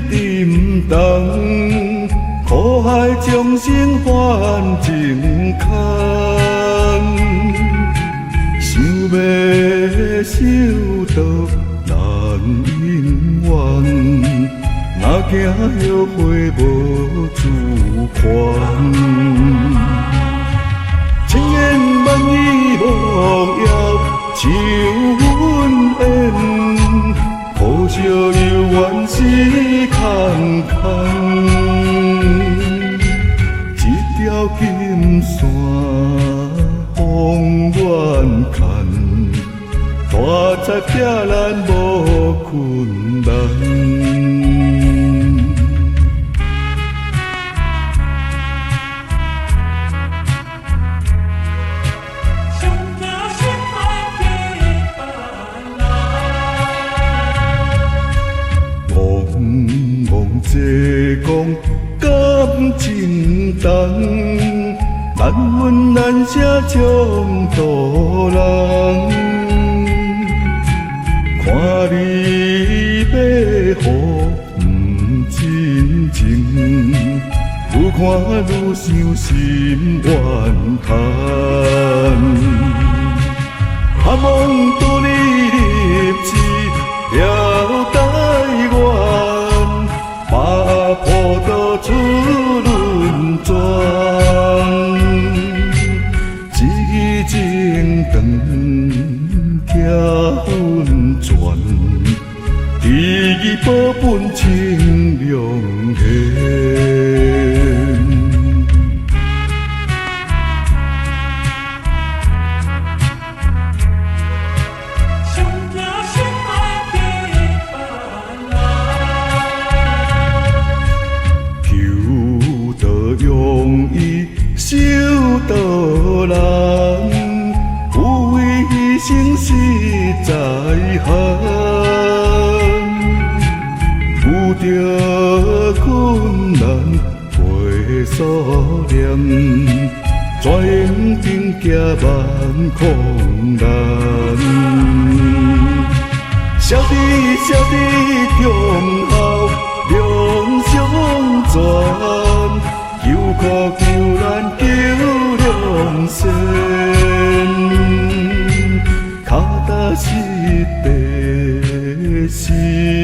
沉重，苦海眾生還情牽，想欲修道難永遠，若驚後悔無主權。千言萬語莫要像阮緣，可惜猶原是空空。一條金線風亂牽，大財拼咱無困難。上驚失敗結別人。茫茫這講感情重，難分難捨掌途人。看你欲予毋真情，愈看愈傷心怨嘆。盼望渡你入這條台灣，馬坡到出輪轉，一情長徛粉泉，知己報本清涼現。上驚失敗結別人。求道容易修道難，有為犧牲實在罕。遇著困難袂所念，怎用頂行萬苦難？小弟小弟忠孝兩相傳，求苦求難求良善，跤踏實地是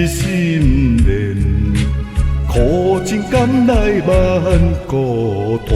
心連，苦情甘來萬孤單。